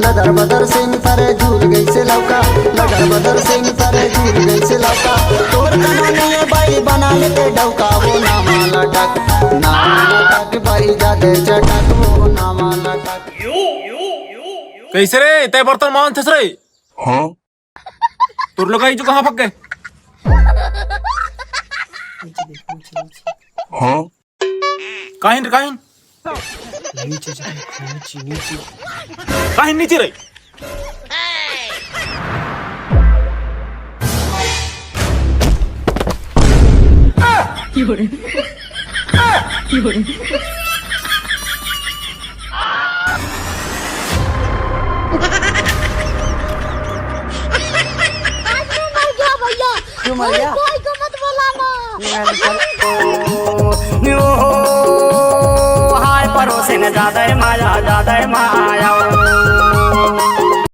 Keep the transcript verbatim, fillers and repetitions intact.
लदर बदर सेंसर झूल गइसे लौका, लदर बदर सेंसर झूल गइसे लौका। तोर कहानी है बाई बना लेते डौका, वो नामा लटक, नामा लटक, बाई जादे चटक, वो नामा लटक। कइसे रे, तैं बर्तन मांजथस रे? हाँ। तोर लुगाई जो कहाँ भग गे? हाँ। काहिन रे, काहिन? नीचे जा, नीचे, नीचे। काहिन नीचे रे? आज मैं मर गया भैया। क्यों मर गया? कोई को मत बुलाना। हाय परोसे ने ज्यादा माया, ज्यादा माया।